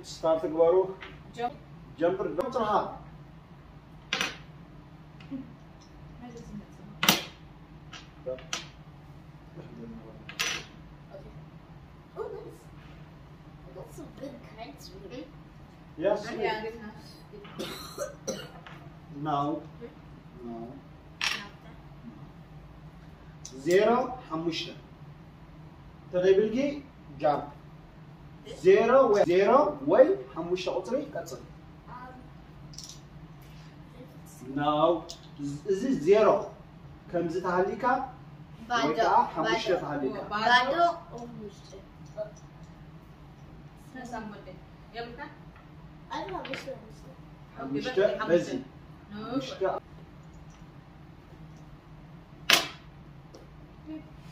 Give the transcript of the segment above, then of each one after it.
ስታርት ግበሩ። ጀምር። ቁፅርኻ። Oh, that's, that's some good cards, really. Yes. No. No. ዜሮ ሓሙሽተ ተደብልጊ ጃምፕ ዜሮ ወይ ዜሮ ወይ ሓሙሽተ ቁፅሪ ቀፅል። No። እዚ ዜሮ ከምዚ ተሃሊካ ወይ ከዓ ሓሙሽተ ተሃሊካ ባዶ ሓሙሽተ ነሳም ወደ የብልካ ኣይ ሓሙሽተ ሓሙሽተ ሓሙሽተ በዚ ሓሙሽተ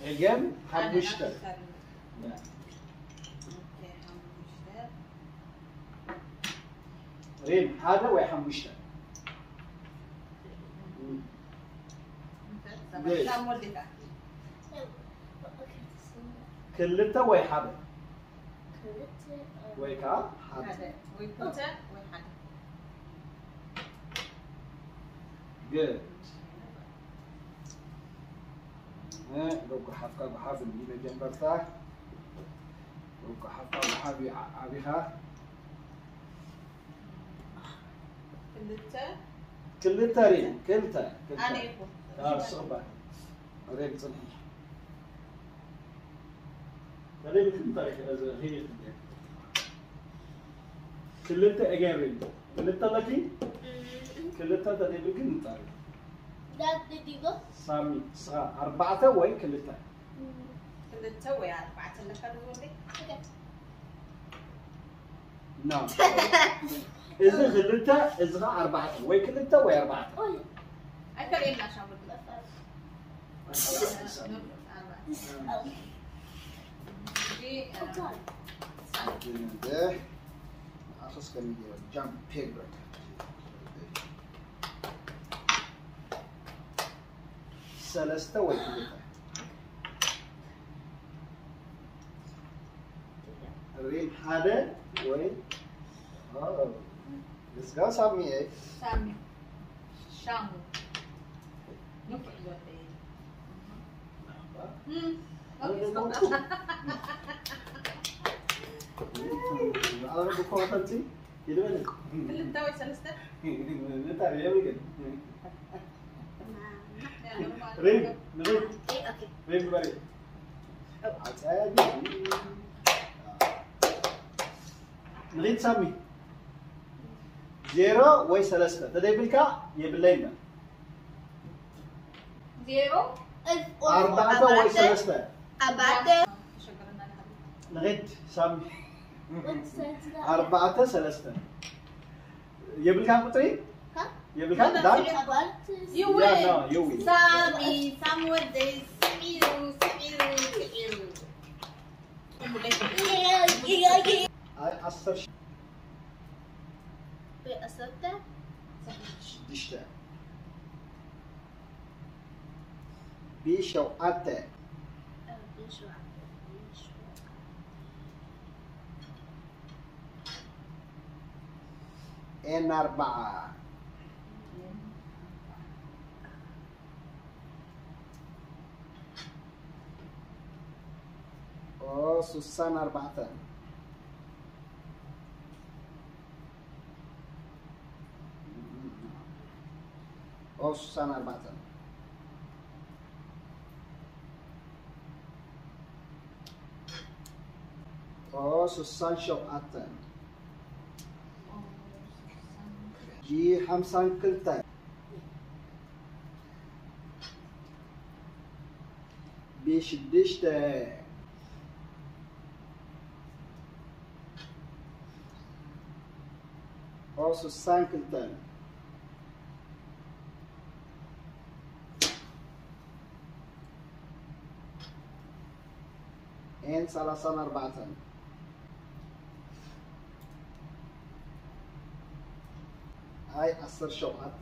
ኤገን ሓሙሽተ ሪም ሓደ ወይ ሓሙሽተ ክልተ ወይ ሓደ ወይ ከዓ ሓደ good እ፣ ጓሓፍካ ጓሓፍ እንዲ መጀመርታ ጓሓፍካ ጓሓፍ ዩ ዓ- ዓቢኻ ክልተ ክልተ ሪም ክልተ ክልተ ኣነ ይኹን ኣብ ስቕባ ሬም ፅንሒ ተደይ ብክልተ ሪም ክልተ እገሪ ክልተ ኣለኪ ክልተ ተደይ ብግን ንጣሪ ዳት ድዲጎ ሳሚ ስኻ ኣርባዕተ ወይ ክልተ ክልተ ወይ ኣርባዕተ ኣለካ ዝወደይ ና እዚ ክልተ እዚ ኸ ኣርባዕተ ወይ ክልተ ወይ ኣርባዕተ ኣይፈርየልና ሻሙል ኣኸስ ከመይ ገይረ ጃምፕ ፔግረካ ሰለስተ ወይ ክልተ ሪም ሓደ ወይ ልስጋ ሳሚ ሳሚ ሻሙ ንፉዕ ዝወደየ ኣረብኮ ፈንቲ ይልበል ክልተ ወይ ሰለስተ ንጣር የብልግን ሪም ንሪም ሪም በሪ ንሪም ሳሚ ዜሮ ወይ ሰለስተ ተደይብልካ የብለይ ና ዜሮ ኣርባዕተ ወይ ሰለስተ ኣባተ ንሪድ ሳሚ ኣርባዕተ ሰለስተ የብልካ ቁፅሪ የብልካ ዳን ይዊ ይዊ ሳሚ ሳሚ ወደይ ስዒሩ ስዒሩ ስዒሩ ኣይ ዓሰርተ ኣሰርተ ሽዱሽተ ብሸውዓተ ኤን ኣርባዓ ኦ ሱሳን ኣርባዕተ ኦ ሱሳን ኣርባዕተ ኦ ሱሳን ሸውዓተ ጂ ሓምሳን ክልተ ብሽዱሽተ ኦ ሱሳን ክልተን ኤን ሰላሳን ኣርባዕተን ኣይ ዓሰርተ ሸውዓተ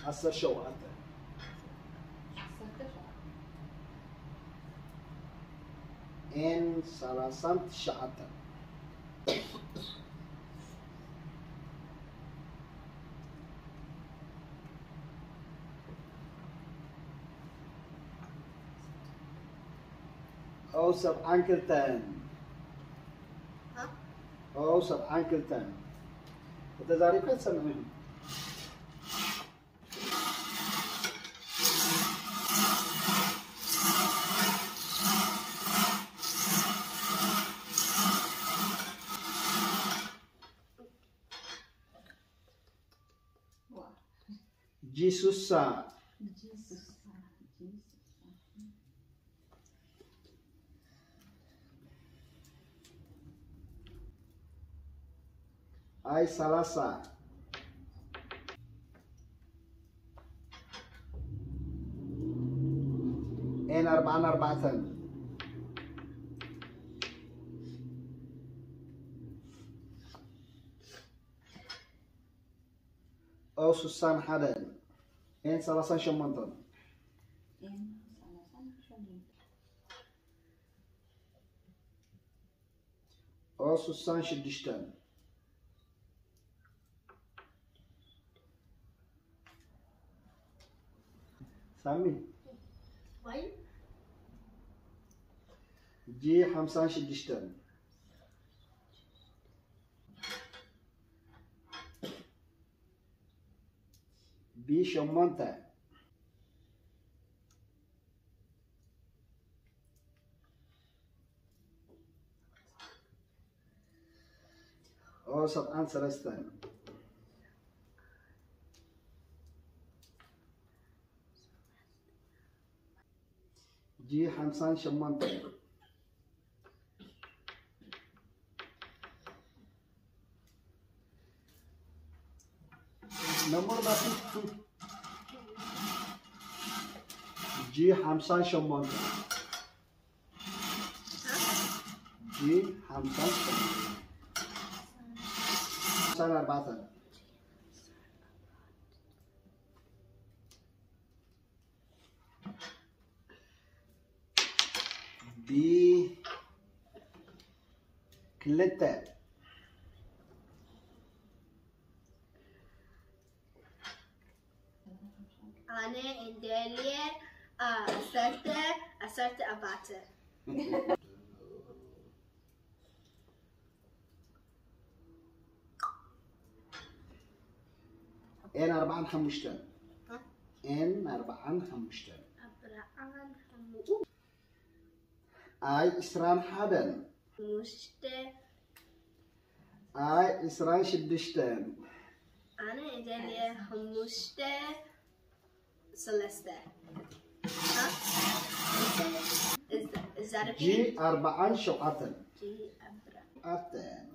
ዓሰርተ ሸውዓተ ሰላሳን ትሽዓተን። ኦ ሰብዓን ክልተን። ኦ ሰብዓን ክልተን። ተዛሪብካ ትሰምዕ ኢኹም። ጂ ሱሳ። ኣይ ሰላሳ። ኤን ኣርብዓን ኣርባዕተን። ኦ ሱሳን ሓደን። ኤን ሰላሳን ሸሞንተን። ኦ ሱሳን ሽዱሽተን። ሳሚ። ጂ ሓምሳን ሽዱሽተን። ቢ ሸሞንተ። ኦ ሰብዓን ሰለስተን። ጂ ሓምሳን ሸሞንተን። ነምበር ባትሪ። ጂ ሓምሳን ሸሞንተን። ጂ ሓምሳን ሸሞንተን። ሓምሳን ኣርባዕተን። ቢ ክልተ። ኣነ እንደልየ ዓሰርተ፣ ዓሰርተ ኣርባዕተ። ኤን ኣርብዓን ሓሙሽተን። ኤን ኣርብዓን ሓሙሽተን። ኣርብዓን ሓሙሽተን። ኣይ ዕስራን ሓደን። ሓሙሽተ። ኣይ ዕስራን ሽዱሽተን። ኣነ እደልየ ሓሙሽተ ሰለስተ። እዛ፣ እዛ ጂ ኣርብዓን ሸውዓተን። ጂ ኣርብዓን። ኣተን።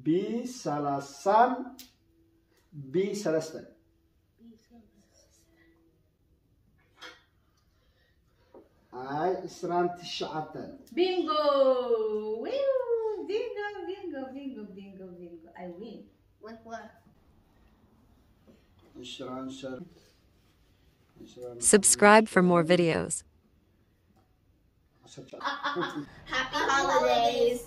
ቢ ሰላሳን ቢ ሰለስተን። ኣይ ዕስራን ትሽዓተን። ቢንጎ! ዊው! ቢንጎ፣ ቢንጎ፣ ቢንጎ፣ ቢንጎ፣ ቢንጎ። I win. With what? ዕስራን ሰር-፣ ዕስራን Subscribe for more videos. Happy holidays.